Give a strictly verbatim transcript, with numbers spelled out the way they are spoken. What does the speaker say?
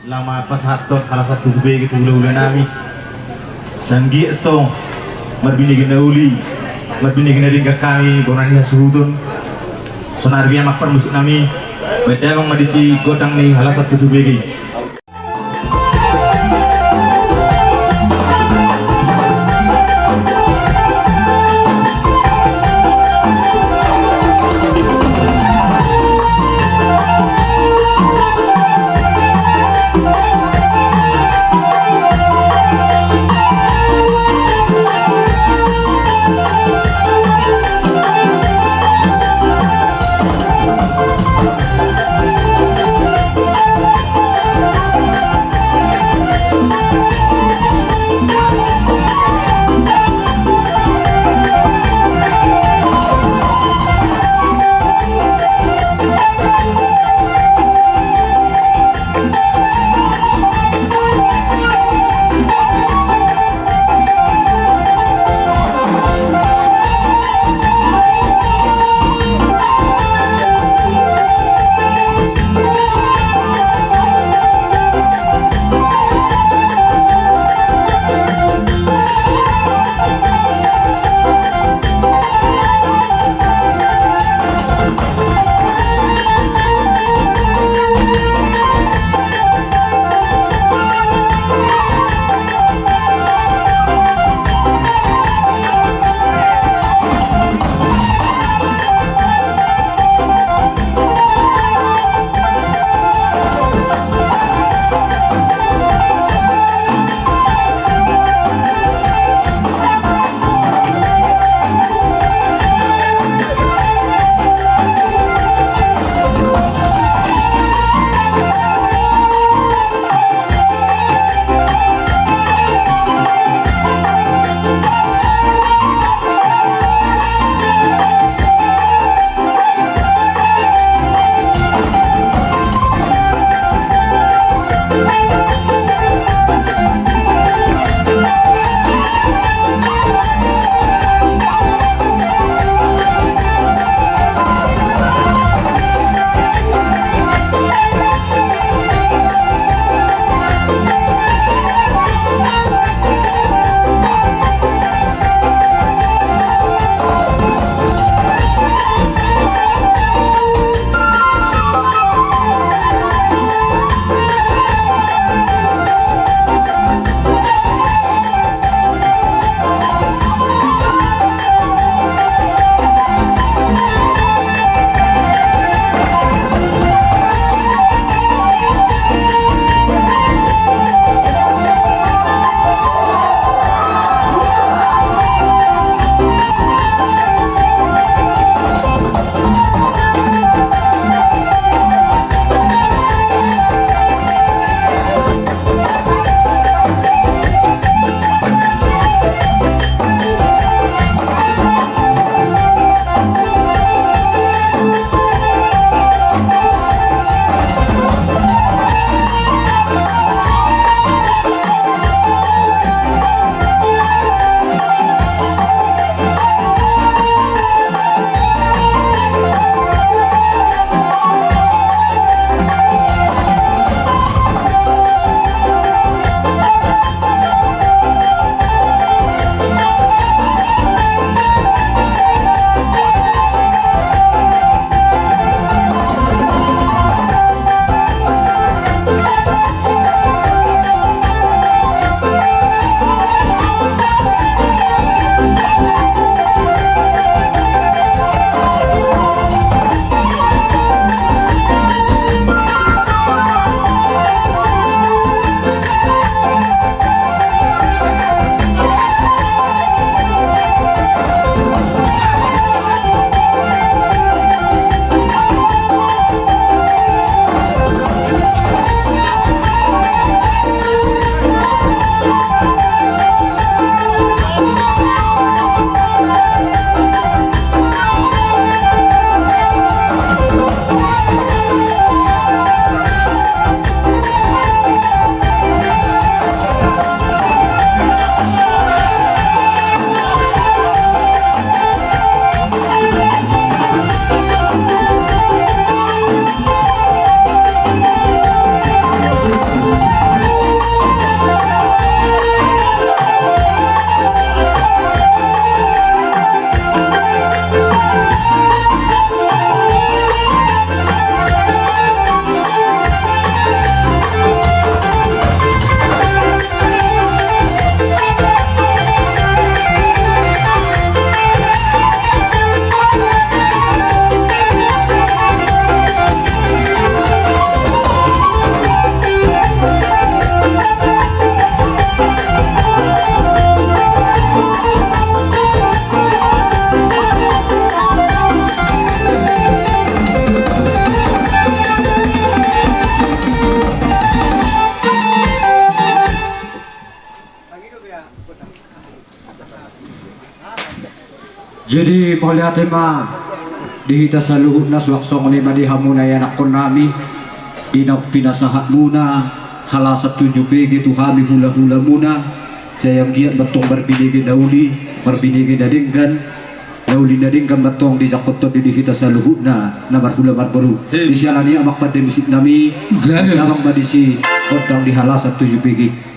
Laho ma pasahathon halasan tutu bege tu hulahula nami. Sanggiat tong marbinege na uli, marbinege na denggan hami bona ni hasuhuton. Sonari amang parmusik nami, baen damang ma disi gondang ni halasan tutu bege. Jadi mauliate ma di hita saluhutna, suang songon i ma di hamuna ianakkonnami, di naung pinasahatmuna halasan tu J P G tu hami hulahulamuna. Sai anggiat ma antong marbinege na uli, marbinege na denggan, na uli na denggan ma antong dijangkon tondi di hita saluhutna na marhula marboru. Di siala ni i, amang pande musiknami, damang ma disi gondang di halasan tu J P G.